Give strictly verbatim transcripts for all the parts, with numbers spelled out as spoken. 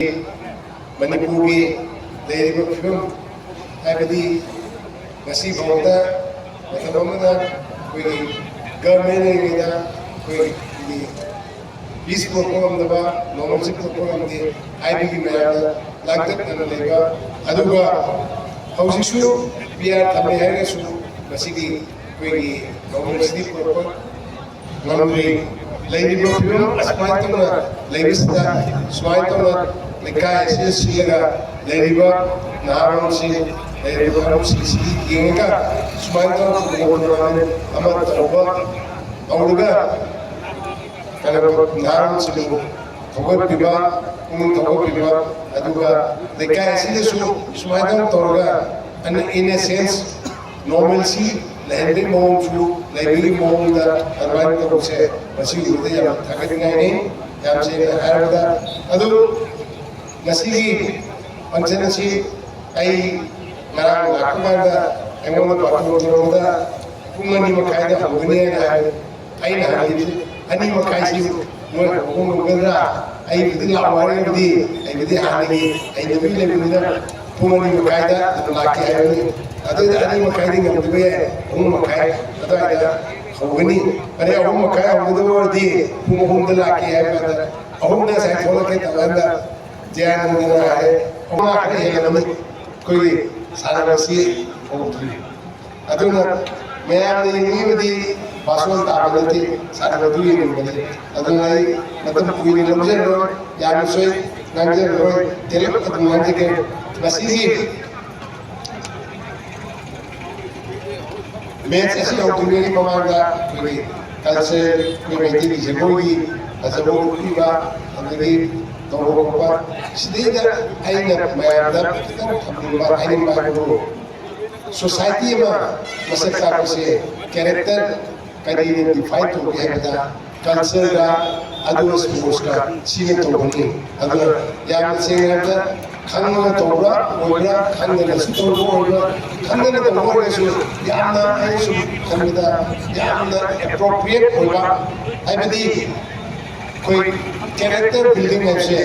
ꯃꯅꯤꯄꯨꯔꯒꯤ ꯂꯩꯔꯤꯕ ꯐꯤꯕꯝ, ꯍꯥꯏꯕꯗꯤ ꯉꯁꯤ ꯐꯥꯎꯕꯗ ꯃꯇꯝ ꯑꯃꯗ ꯑꯩꯈꯣꯏꯒꯤ ꯒꯚꯔꯟꯃꯦꯟ ꯂꯩꯔꯤꯉꯩꯗ ꯑꯩꯈꯣꯏꯒꯤ ꯄꯤꯁ ꯄꯨꯔꯛꯄ ꯉꯝꯗꯕ, ꯅꯣꯔꯃꯦꯜꯁꯤ ꯄꯨꯔꯛꯄ ꯉꯝꯗꯦ ꯍꯥꯏꯕꯒꯤ ꯃꯌꯥꯝꯅ ꯂꯥꯡꯇꯛꯅꯅ ꯂꯩꯕ, ꯑꯗꯨꯒ ꯍꯧꯖꯤꯛꯁꯨ ꯄꯤ ꯑꯥꯔ ꯊꯝꯃꯦ ꯍꯥꯏꯔꯒꯁꯨ ꯃꯁꯤꯒꯤ ꯑꯩꯈꯣꯏꯒꯤ ꯅꯣꯔꯃꯦꯜꯁꯤꯗꯤ ꯄꯨꯔꯛꯄ ꯉꯝꯗ꯭ꯔꯤ꯫ ꯂꯩꯔꯤꯕ ꯐꯤꯕꯝ ꯑꯁꯨꯃꯥꯏꯅ ꯇꯧꯅ ꯂꯩꯕꯁꯤꯗ, ꯁꯨꯃꯥꯏꯅ ꯇꯧꯅ ꯂꯩꯀꯥꯏ ꯑꯁꯤꯗ ꯁꯤꯜꯂꯒ ꯂꯩꯔꯤꯕ ꯅꯍꯥꯔꯣꯜꯁꯤꯡ, ꯂꯩꯔꯤꯕ ꯃꯔꯨꯞꯁꯤꯡꯁꯤ ꯌꯦꯡꯉꯒ, ꯁꯨꯃꯥꯏꯅ ꯇꯧꯅ ꯐꯨꯠꯕꯣꯜ ꯇꯣꯔꯅꯥꯃꯦꯟ ꯑꯃ ꯇꯧꯕ ꯇꯧꯔꯒ, ꯀꯩꯅꯣ, ꯅꯍꯥꯔꯣꯜꯁꯤꯡꯕꯨ ꯊꯧꯒꯠꯄꯤꯕ, ꯄꯨꯛꯅꯤꯡ ꯊꯧꯒꯠꯄꯤꯕ, ꯑꯗꯨꯒ ꯂꯩꯀꯥꯏ ꯑꯁꯤꯗꯁꯨ ꯁꯨꯃꯥꯏꯅ ꯇꯧꯔꯒ, in a sense, normalcy ꯂꯩꯍꯟꯕꯒꯤ ꯃꯑꯣꯡꯁꯨ ꯂꯩꯕꯒꯤ ꯃꯑꯣꯡꯗ ꯑꯗꯨꯃꯥꯏꯅ ꯇꯧꯕꯁꯦ, ꯃꯁꯤ ꯎꯕꯗ ꯌꯥꯝ ꯊꯥꯒꯠꯅꯤꯡꯉꯥꯏꯅꯤ, ꯌꯥꯝ ꯁꯦꯡꯅ ꯍꯥꯏꯔꯕꯗ꯫ ꯑꯗꯨ ꯉꯁꯤꯒꯤ function ꯑꯁꯤ ꯑꯩ ꯉꯔꯥꯡ ꯂꯥꯛꯄ ꯀꯥꯟꯗ ꯑꯩꯉꯣꯟꯗ ꯕꯥꯇꯣꯟ ꯇꯧꯔꯛꯄꯗ ꯄꯨꯡ ꯑꯅꯤ ꯃꯈꯥꯏꯗ ꯍꯧꯒꯅꯤ ꯍꯥꯏꯅ ꯍꯥꯏ꯫ ꯑꯩꯅ ꯍꯪꯉꯤꯁꯦ, "ꯑꯅꯤ ꯃꯈꯥꯏꯁꯤ ꯃꯣꯏ ꯍꯧꯕ ꯉꯝꯒꯗ꯭ꯔꯥ? ꯑꯩꯕꯨꯗꯤ ꯂꯥꯛꯑꯣ ꯍꯥꯏꯔꯕꯗꯤ ꯑꯩꯕꯨꯗꯤ ꯍꯥꯟꯅꯒꯤ ꯍꯩꯅꯕꯤ ꯂꯩꯕꯅꯤꯅ ꯄꯨꯡ ꯑꯅꯤ ꯃꯈꯥꯏꯗ ꯑꯗꯨꯝ ꯂꯥꯛꯀꯦ" ꯍꯥꯏꯕꯅꯤ꯫ ꯑꯗꯨꯗ ꯑꯅꯤ ꯃꯈꯥꯏꯗꯤ ꯉꯝꯗꯕ ꯌꯥꯏ, ꯑꯍꯨꯝ ꯃꯈꯥꯏ ꯑꯗꯨꯋꯥꯏꯗ ꯍꯧꯒꯅꯤ꯫ ꯑꯗꯩ ꯑꯍꯨꯝ ꯃꯈꯥꯏ ꯍꯧꯒꯗꯕ ꯑꯣꯏꯔꯗꯤ ꯄꯨꯡ ꯑꯍꯨꯝꯗ ꯂꯥꯛꯀꯦ ꯍꯥꯏꯕ ꯀꯥꯟꯗ, ꯑꯍꯨꯝꯗ ꯉꯁꯥꯏ ꯊꯣꯛꯂꯛꯀꯦ ꯇꯧꯀꯥꯟꯗ ꯖꯌꯥꯅꯟꯗꯅ ꯍꯥꯏ, "ꯑꯍꯨꯝ ꯈꯔ ꯍꯦꯜꯂꯝꯃꯅꯤ, ꯑꯩꯈꯣꯏꯒꯤ ꯁꯥꯟꯅꯕꯁꯤ ꯍꯧꯗ꯭ꯔꯤ"꯫ ꯑꯗꯨꯅ ꯃꯌꯥꯝꯅ ꯌꯦꯡꯅꯤꯡꯉꯤꯕꯗꯤ ꯕꯥꯁꯣꯟ ꯇꯥꯕ ꯅꯠꯇꯦ, ꯁꯥꯟꯅꯕꯗꯨ ꯌꯦꯡꯅꯤꯡꯕꯅꯤ꯫ ꯑꯗꯨꯅ ꯑꯩ ꯃꯇꯝ ꯀꯨꯏꯅ ꯂꯧꯖꯔꯔꯣꯏ, ꯌꯥꯝꯅꯁꯨ ꯑꯩ ꯉꯥꯡꯖꯔꯔꯣꯏ, ꯇꯦꯜꯂꯞ ꯑꯗꯨꯝ ꯉꯥꯡꯖꯒꯦ꯫ ꯉꯁꯤꯒꯤ ꯃꯦꯠꯆ ꯑꯁꯤ ꯍꯧꯗ꯭ꯔꯤꯉꯩꯒꯤ ꯃꯃꯥꯡꯗ ꯑꯩꯈꯣꯏꯒꯤ ꯀꯜꯆꯔ, ꯑꯩꯈꯣꯏ ꯃꯩꯇꯩꯒꯤ ꯖꯒꯣꯏꯒꯤ ꯐꯖꯕ ꯎꯠꯄꯤꯕ, ꯑꯗꯒꯤ ꯇꯧꯕ ꯈꯣꯠꯄ, ꯁꯤꯗꯩꯗ ꯑꯩꯅ ꯃꯌꯥꯝꯗ ꯈꯤꯇꯪ ꯊꯝꯅꯤꯡꯕ, ꯍꯥꯏꯅꯤꯡꯕ ꯍꯥꯏꯕꯕꯨ, ꯁꯣꯁꯥꯏꯇꯤ ꯑꯃ ꯃꯁꯛ ꯇꯥꯛꯄꯁꯦ ꯀꯦꯔꯦꯛꯇꯔ ꯀꯔꯤꯅ ꯗꯤꯐꯥꯏꯟ ꯇꯧꯒꯦ ꯍꯥꯏꯕꯗ, ꯀꯜꯆꯔꯒ ꯑꯗꯨꯒ ꯁ꯭ꯄꯣꯔꯠꯁꯀ ꯁꯤꯅ ꯇꯧꯒꯅꯤ꯫ ꯑꯗꯨꯅ ꯌꯥꯝꯅ ꯁꯦꯡꯅ ꯍꯥꯏꯔꯕꯗ, ꯈꯪꯗꯅ ꯇꯧꯕ ꯑꯣꯏꯕ꯭ꯔꯥ, ꯈꯪꯗꯅꯁꯨ ꯇꯧꯕ ꯑꯣꯏꯕ꯭ꯔꯥ, ꯈꯪꯗꯅ ꯇꯧꯕ ꯑꯣꯏꯔꯒꯁꯨ ꯌꯥꯝꯅ, ꯑꯩꯅ ꯁꯨꯝ ꯈꯟꯕꯗ, ꯌꯥꯝꯅ ꯑꯦꯄ꯭ꯔꯣꯄ꯭ꯔꯤꯌꯦꯠ ꯑꯣꯏꯕ, ꯍꯥꯏꯕꯗꯤ ꯑꯩꯈꯣꯏ ꯀꯦꯔꯦꯛꯇꯔ ꯕꯤꯜꯗꯤꯡ ꯍꯥꯏꯕꯁꯦ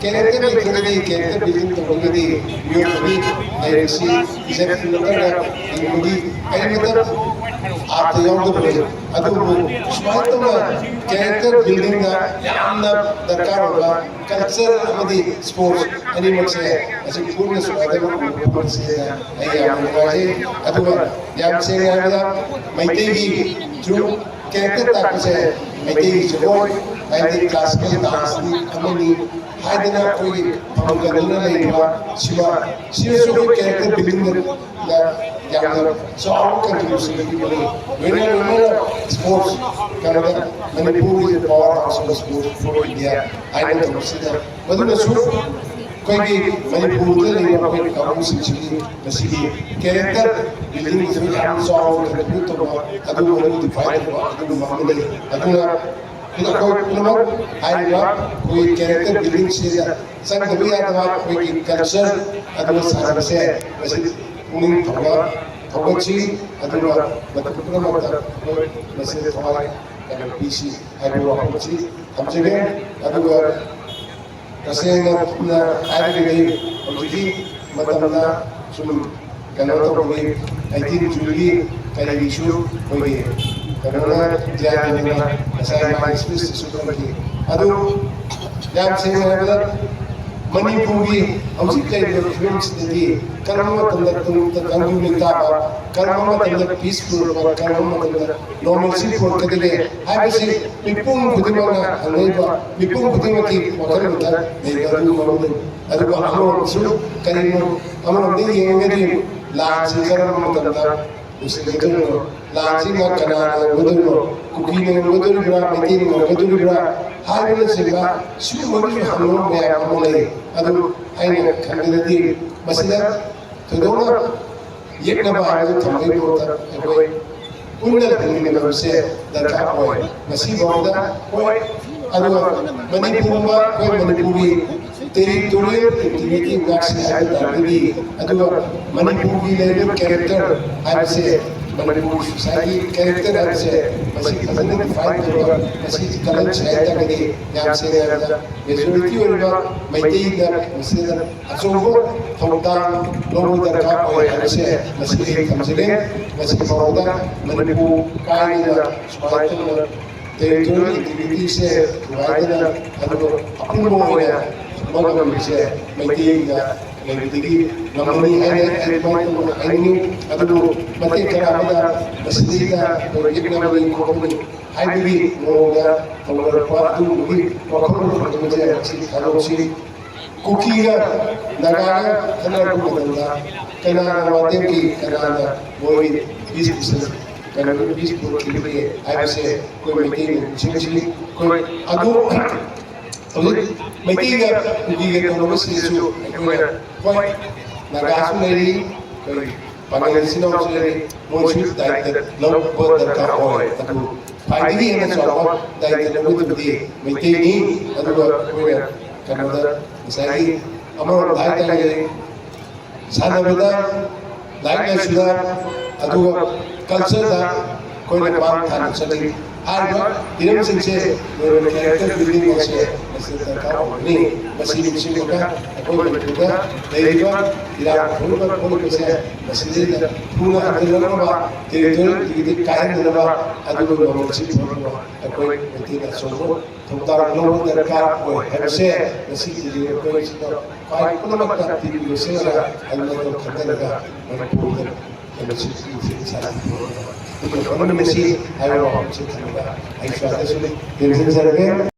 ꯀꯦꯔꯦꯛꯇꯔ ꯂꯩꯇ꯭ꯔꯒꯗꯤ, ꯀꯦꯔꯦꯛꯇꯔ ꯕꯤꯜꯗꯤꯡ ꯇꯧꯔꯒꯗꯤ ꯃꯤꯑꯣꯏꯕꯒꯤ ꯂꯩꯔꯤꯁꯤ ꯏꯖꯠ ꯅꯠꯇ꯭ꯔꯒ ꯍꯤꯡꯕꯒꯤ ꯀꯔꯤꯃꯇ ꯑꯥꯔꯊ ꯌꯥꯎꯗꯕꯅꯤ꯫ ꯑꯗꯨꯕꯨ ꯁꯨꯃꯥꯏꯅ ꯇꯧꯅ ꯀꯦꯔꯦꯛꯇꯔ ꯕꯤꯜꯗꯤꯡꯗ ꯌꯥꯝꯅ ꯗꯔꯀꯥꯔ ꯑꯣꯏꯕ ꯀꯜꯆꯔ ꯑꯃꯗꯤ ꯁ꯭ꯄꯣꯔꯠꯁ ꯑꯅꯤꯃꯛꯁꯦ ꯑꯁꯤ ꯄꯨꯟꯅ ꯁꯨꯃꯥꯏꯅ ꯐꯪꯕꯁꯤꯗ ꯑꯩ ꯌꯥꯝꯅ ꯅꯨꯡꯉꯥꯏꯖꯩ꯫ ꯑꯗꯨꯒ ꯌꯥꯝ ꯁꯦꯡꯅ ꯍꯥꯏꯔꯕꯗ ꯃꯩꯇꯩꯒꯤ ꯇ꯭ꯔꯨ ꯀꯦꯔꯦꯛꯇꯔ ꯇꯥꯛꯄꯁꯦ ꯃꯩꯇꯩꯒꯤ ꯖꯒꯣꯏ ꯍꯥꯏꯗꯤ ꯀ꯭ꯂꯥꯁꯤꯀꯦꯜ ꯗꯥꯟꯁꯅꯤ ꯑꯃꯅꯤ ꯍꯥꯏꯗꯅ ꯑꯩꯈꯣꯏꯒꯤ ꯐꯪꯒꯟꯗꯨꯅ ꯂꯩꯔꯤꯕ ꯁꯤꯃ ꯁꯤꯗꯁꯨ ꯑꯩꯈꯣꯏ ꯀꯦꯔꯦꯛꯇꯔ ꯕꯤꯜꯗꯤꯡꯗ ꯌꯥꯝꯅ ꯆꯥꯎꯕ ꯀꯟꯇ꯭ꯔꯤꯕ꯭ꯌꯨꯁꯟ ꯄꯤꯕꯅꯤ꯫ ꯂꯣꯏꯅ ꯂꯣꯏꯅꯅ ꯁ꯭ꯄꯣꯔꯠꯁ ꯀꯩꯅꯣꯗ ꯃꯅꯤꯄꯨꯔꯒꯤ power house of sports four India ꯍꯥꯏꯅ ꯇꯧꯕꯁꯤꯗ ꯃꯗꯨꯅꯁꯨ ꯑꯩꯈꯣꯏꯒꯤ ꯃꯅꯤꯄꯨꯔꯗ ꯂꯩꯔꯤꯕ ꯑꯩꯈꯣꯏ ꯀꯥꯡꯕꯨꯁꯤꯡꯁꯤꯒꯤ ꯃꯁꯤꯒꯤ ꯀꯦꯔꯦꯛꯇꯔ ꯕꯤꯜꯗꯤꯡꯁꯨ ꯌꯥꯝ ꯆꯥꯎꯅ ꯀꯟꯇ꯭ꯔꯤꯕ꯭ꯌꯨꯠ ꯇꯧꯕ ꯑꯗꯨꯒꯨꯝꯕ ꯗꯤꯐꯥꯏꯟ ꯇꯧꯕ ꯑꯗꯨꯒꯨꯝꯕ ꯑꯃ ꯂꯩ꯫ ꯑꯗꯨꯅ ꯑꯩꯈꯣꯏ ꯄꯨꯝꯅꯃꯛ ꯍꯥꯏꯔꯤꯕ ꯑꯩꯈꯣꯏ ꯀꯦꯔꯦꯛꯇꯔ ꯕꯤꯜꯗꯤꯡꯁꯤꯗ ꯆꯪꯗꯕ ꯌꯥꯗꯕ ꯑꯩꯈꯣꯏꯒꯤ ꯀꯜꯆꯔ ꯑꯗꯨꯒ ꯁꯥꯟꯅꯕꯁꯦ ꯃꯁꯤ ꯄꯨꯛꯅꯤꯡ ꯊꯧꯒꯠ ꯊꯧꯒꯠꯁꯤ꯫ ꯑꯗꯨꯒ ꯃꯇꯝ ꯄꯨꯝꯅꯃꯛꯇ ꯑꯩꯈꯣꯏ ꯃꯁꯤꯗ ꯊꯋꯥꯏ ꯀꯟꯅ ꯄꯤꯁꯤ ꯍꯥꯏꯕ ꯋꯥꯐꯝ ꯑꯁꯤ ꯊꯝꯖꯒꯦ꯫ ꯑꯗꯨꯒ ꯇꯁꯦꯡꯅ ꯍꯥꯏꯔꯒꯗꯤ ꯍꯧꯖꯤꯛꯀꯤ ꯃꯇꯝꯗ ꯁꯨꯝ ꯀꯩꯅꯣ ꯇꯧꯕꯒꯤ ꯑꯩꯠꯇꯤꯟ ꯖꯨꯟꯒꯤ ꯀꯔꯤꯒꯤꯁꯨ ꯑꯩꯈꯣꯏꯒꯤ ꯀꯩꯅꯣꯅ ꯏꯟꯗꯤꯌꯥꯒꯤꯅ ꯉꯁꯥꯏ ꯃꯥꯒꯤ ꯁ꯭ꯄꯤꯁꯇꯁꯨ ꯇꯧꯈꯤ꯫ ꯑꯗꯨ ꯌꯥꯝ ꯁꯦꯡꯅ ꯍꯥꯏꯔꯕꯗ ꯃꯅꯤꯄꯨꯔꯒꯤ ꯍꯧꯖꯤꯛ ꯂꯩꯔꯤꯕ ꯐꯤꯕꯝꯁꯤꯗꯗꯤ ꯀꯔꯝꯕ ꯃꯇꯝꯗ ꯇꯨꯡꯗ ꯇꯪꯗꯨ ꯂꯩꯇꯥꯕ, ꯀꯔꯝꯕ ꯃꯇꯝꯗ ꯄꯤꯁ ꯄꯨꯔꯛꯄ, ꯀꯔꯝꯕ ꯃꯇꯝꯗ ꯅꯣꯔꯃꯦꯜꯁꯤ ꯄꯨꯔꯛꯀꯗꯒꯦ ꯍꯥꯏꯕꯁꯤ ꯃꯤꯄꯨꯝ ꯈꯨꯗꯤꯡꯃꯛꯅ ꯍꯪꯅꯔꯤꯕ ꯃꯤꯄꯨꯝ ꯈꯨꯗꯤꯡꯃꯛꯀꯤ ꯋꯥꯈꯜꯂꯣꯟꯗ ꯂꯩꯕ ꯑꯗꯨꯒꯨꯝꯕ ꯑꯃꯅꯤ꯫ ꯑꯗꯨꯒ ꯑꯃꯔꯣꯝꯗꯁꯨ ꯀꯔꯤꯅꯣ, ꯑꯃꯔꯣꯝꯗ ꯌꯦꯡꯉꯒꯗꯤ ꯂꯥꯟꯁꯤ ꯀꯔꯝꯕ ꯃꯇꯝꯗ ꯂꯣꯏꯁꯤꯟꯒꯗꯣꯏꯅꯣ, ꯂꯥꯟꯁꯤꯅ ꯀꯅꯥꯅ ꯉꯝꯒꯗꯣꯏꯅꯣ, ꯀꯨꯀꯤꯅ ꯉꯝꯒꯗꯣꯔꯤꯕ꯭ꯔꯥ, ꯃꯩꯇꯩꯅ ꯉꯝꯒꯗꯣꯔꯤꯕ꯭ꯔꯥ ꯍꯥꯏꯕꯅꯆꯤꯡꯕ ꯁꯤꯒꯨꯝꯕꯒꯤꯁꯨ ꯍꯪꯅꯕ ꯃꯌꯥꯝ ꯑꯃ ꯂꯩ꯫ ꯑꯗꯨ ꯑꯩꯅ ꯈꯟꯕꯗꯗꯤ ꯃꯁꯤꯗ ꯊꯣꯏꯗꯣꯛꯅ ꯌꯦꯛꯅꯕ ꯍꯥꯏꯕꯗꯨ ꯊꯝꯕꯒꯤ ꯃꯍꯨꯠꯇ ꯑꯩꯈꯣꯏ ꯄꯨꯟꯅ ꯍꯤꯡꯃꯤꯟꯅꯕꯁꯦ ꯗꯔꯀꯥꯔ ꯑꯣꯏ꯫ ꯉꯁꯤꯐꯥꯎꯗ ꯍꯣꯏ, ꯑꯗꯨꯒ ꯃꯅꯤꯄꯨꯔꯒꯨꯝꯕ ꯑꯩꯈꯣꯏ ꯃꯅꯤꯄꯨꯔꯒꯤ ꯇꯦꯔꯤꯇꯣꯔꯤꯌꯦꯜ ꯏꯟꯇꯤꯒ꯭ꯔꯤꯇꯤ ꯉꯥꯛꯁꯤ ꯍꯥꯏꯕ ꯇꯥꯔꯒꯗꯤ, ꯑꯗꯨꯒ ꯃꯅꯤꯄꯨꯔꯒꯤ ꯂꯩꯔꯤꯕ ꯀꯦꯔꯦꯛꯇꯔ ꯍꯥꯏꯕꯁꯦ ꯃꯅꯤꯄꯨꯔ ꯁꯣꯁꯥꯏꯇꯤ ꯀꯦꯔꯦꯛꯇꯔ ꯍꯥꯏꯕꯁꯦ ꯃꯁꯤ ꯐꯖꯅ ꯗꯤꯐꯥꯏꯟ ꯇꯧꯔꯒ ꯃꯁꯤ ꯀꯜꯆꯔꯁꯦ ꯍꯥꯏꯇꯥꯔꯒꯗꯤ ꯌꯥꯝ ꯁꯦꯡꯅ ꯍꯥꯏꯔꯕꯗ ꯃꯦꯖꯣꯔꯤꯇꯤ ꯑꯣꯏꯔꯤꯕ ꯃꯩꯇꯩꯗ ꯃꯁꯤꯗ ꯑꯆꯧꯕ ꯊꯧꯗꯥꯡ ꯂꯧꯕ ꯗꯔꯀꯥꯔ ꯑꯣꯏ ꯍꯥꯏꯕꯁꯦ ꯃꯁꯤ ꯑꯩ ꯊꯝꯖꯒꯦ꯫ ꯃꯁꯤ ꯐꯥꯎꯕꯗ ꯃꯅꯤꯄꯨꯔ ꯀꯥꯏꯅ ꯁꯨꯃꯥꯏꯅ ꯇꯧꯅ ꯇꯦꯔꯤꯇꯣꯔꯤꯌꯦꯜ ꯏꯟꯇꯤꯒ꯭ꯔꯤꯇꯤꯁꯦ ꯊꯨꯒꯥꯏꯗꯅ ꯑꯗꯨꯒ ꯑꯄꯨꯟꯕ ꯑꯣꯏꯅ ꯊꯝꯕ ꯉꯝꯃꯤꯁꯦ ꯃꯩꯇꯩꯅ ꯂꯩꯕꯗꯒꯤ ꯉꯝꯃꯅꯤ ꯍꯥꯏꯅ ꯑꯩ ꯑꯗꯨꯃꯥꯏꯅ ꯇꯧꯅ ꯍꯥꯏꯅꯤꯡꯉꯤ꯫ ꯑꯗꯨꯕꯨ ꯃꯇꯦꯛ ꯈꯔ ꯑꯃꯗ ꯃꯁꯤꯗꯩꯗ ꯑꯩꯈꯣꯏ ꯌꯦꯛꯅꯕꯅꯤ ꯈꯣꯠꯄꯅꯤ ꯍꯥꯏꯕꯒꯤ ꯃꯑꯣꯡꯗ ꯇꯧꯅꯔꯛꯄ ꯑꯗꯨꯒꯨꯝꯕꯒꯤ ꯋꯥꯈꯜꯂꯣꯟ ꯐꯖꯕꯁꯦ ꯃꯁꯤ ꯊꯥꯗꯣꯛꯁꯤ꯫ ꯀꯨꯀꯤꯒ ꯅꯥꯒꯥꯒ ꯈꯠꯅꯔꯛꯄ ꯃꯇꯝꯗ ꯀꯅꯥꯅ ꯋꯥꯇꯦꯝꯒꯤ, ꯀꯅꯥꯅ ꯃꯣꯏꯒꯤ ꯄꯤꯁ ꯄꯤꯁ ꯀꯩꯅꯣ ꯄꯤꯁ ꯄꯨꯔꯛꯈꯤꯕꯒꯦ ꯍꯥꯏꯕꯁꯦ ꯑꯩꯈꯣꯏ ꯃꯩꯇꯩꯅ ꯅꯤꯡꯁꯤꯡꯁꯤ꯫ ꯑꯩꯈꯣꯏ ꯑꯗꯨ ꯍꯧꯖꯤꯛ ꯃꯩꯇꯩꯒ ꯀꯨꯀꯤꯒ ꯇꯧꯅꯕꯁꯤꯗꯁꯨ ꯑꯩꯈꯣꯏꯅ ꯍꯣꯏ ꯅꯥꯒꯥꯁꯨ ꯂꯩꯔꯤ, ꯑꯩꯈꯣꯏ ꯄꯥꯡꯒꯜ ꯏꯆꯤꯟ ꯏꯅꯥꯎꯁꯨ ꯂꯩꯔꯤ, ꯃꯣꯏꯁꯨ ꯗꯥꯏꯇ ꯂꯧꯕ ꯗꯔꯀꯥꯔ ꯑꯣꯏ꯫ ꯑꯗꯨ ꯈ꯭ꯋꯥꯏꯗꯒꯤ ꯍꯦꯟꯅ ꯆꯥꯎꯕ ꯗꯥꯏꯇ ꯂꯧꯒꯗꯕꯗꯤ ꯃꯩꯇꯩꯅꯤ꯫ ꯑꯗꯨꯒ ꯑꯩꯈꯣꯏꯅ ꯀꯩꯅꯣꯗ ꯉꯁꯥꯏꯒꯤ ꯑꯃꯔꯣꯝꯗ ꯍꯥꯏꯇꯥꯔꯒꯗꯤ ꯁꯥꯟꯅꯕꯗ, ꯂꯥꯏꯔꯤꯛ ꯂꯥꯏꯁꯨꯗ, ꯑꯗꯨꯒ ꯀꯜꯆꯔꯗ ꯑꯩꯈꯣꯏꯅ ꯃꯥꯡ ꯊꯥꯅ ꯆꯠꯂꯤ꯫ ꯍꯥꯏꯔꯤꯕ ꯍꯤꯔꯝꯁꯤꯡꯁꯦ ꯂꯣꯏꯅ ꯀꯦꯔꯦꯛꯇꯔ ꯕꯤꯜꯗꯤꯡ ꯍꯥꯏꯁꯦ ꯃꯁꯤꯗ ꯗꯔꯀꯥꯔ ꯑꯣꯏꯒꯅꯤ꯫ ꯃꯁꯤ ꯅꯤꯡꯁꯤꯡꯂꯒ ꯑꯩꯈꯣꯏ ꯃꯅꯤꯄꯨꯔꯗ ꯂꯩꯔꯤꯕ ꯏꯔꯥꯡ ꯊꯣꯛꯂꯤꯕ ꯈꯣꯠꯂꯤꯕꯁꯦ ꯃꯁꯤꯗꯩꯗ ꯊꯨꯅ ꯍꯟꯊꯅꯕ, ꯇꯦꯔꯤꯇꯣꯔꯤꯌꯦꯜ ꯏꯟꯇꯤꯒ꯭ꯔꯤꯇꯤ ꯀꯥꯏꯍꯟꯗꯅꯕ, ꯑꯗꯨꯒ ꯅꯣꯡꯃꯩꯁꯤ ꯄꯨꯔꯛꯅꯕ ꯑꯩꯈꯣꯏ ꯃꯩꯇꯩꯅ ꯑꯆꯧꯕ ꯊꯧꯗꯥꯡ ꯂꯧꯕ ꯗꯔꯀꯥꯔ ꯑꯣꯏ ꯍꯥꯏꯕꯁꯦ ꯉꯁꯤꯒꯤ ꯑꯩꯈꯣꯏꯁꯤꯗ ꯈ꯭ꯋꯥꯏ ꯄꯨꯝꯅꯃꯛꯇ ꯇꯤꯚꯤ ꯂꯣꯏꯁꯤꯜꯂꯒ ꯑꯗꯨꯃꯥꯏꯅ ꯈꯟꯊꯔꯒ ꯃꯅꯤꯄꯨꯔꯗ ꯀꯩꯅꯣꯁꯤ ꯁꯥꯟꯅꯕ ꯅꯨꯃꯤꯠꯁꯤ ꯍꯥꯏꯕ ꯋꯥꯐꯝꯁꯤ ꯊꯝꯃꯒ ꯑꯩ ꯁ꯭ꯋꯥꯏꯗ ꯁꯨꯝ ꯇꯦꯟꯁꯤꯟꯖꯔꯒꯦ꯫